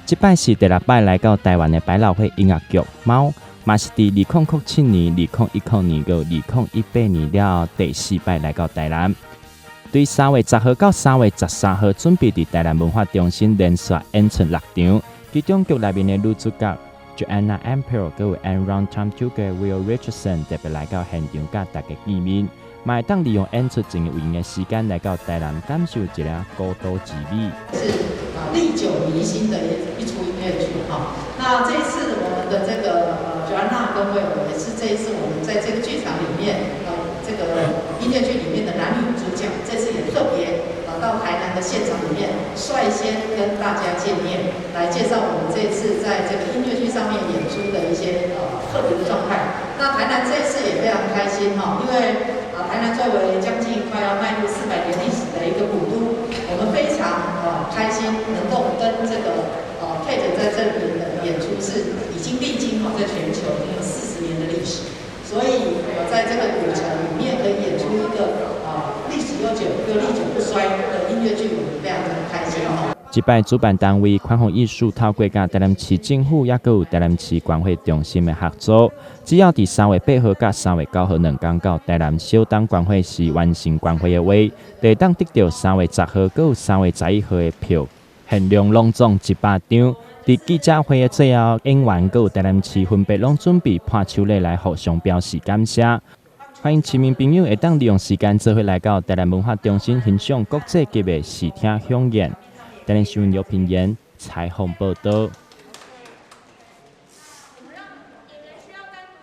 這擺是第六擺來到台灣的百老匯音樂劇《貓》，嘛是佇2007年、2010年佮2018年了後第四擺來到台南。對3月10號到3月13號，準備佇台南文化中心連續演出六場。其中劇內面的女主角 Joanna Ampil，閣有 And Run Time Together Will Richardson 特別來到現場佮大家見面，嘛會當利用演出前有閒的時間來到台南感受一下古都之美。是啊，歷久彌新的一一齣音樂劇哈。那這一次我們的這個Joanna 跟威爾也是這一次我們在這個劇場裡面這個音樂劇裡面的男女主角，這次也特別到台南的現場裡面率先跟大家見面，來介紹我們這次在這個音樂劇上面演出的一些特別的狀態。那台南這一次也非常開心哈，因為啊台南作為將近快要邁入400年歷史的一個古都，我們非常開心能夠跟這個Kate 在這裡的演出是已經歷經哈在全球已經有40年的歷史，所以我在這個古城裡面可以演出一個歷史悠久又歷久不衰的音樂劇，我們非常的開心哈。這擺主辦單位寬宏藝術透過佮台南市政府，抑閣有台南市觀會中心的合作，只要佇3月8號佮3月9號兩工到台南小東觀會寺完成觀會的話，就會當得著3月10號閣有3月11號的票，限量攏總100張。佇記者會的最後，演員閣有台南市分別攏準備伴手禮來互相表示感謝。歡迎市民朋友會當利用時間做伙來到台南文化中心欣賞國際級的視聽饗宴。台南新聞劉品言採訪報導。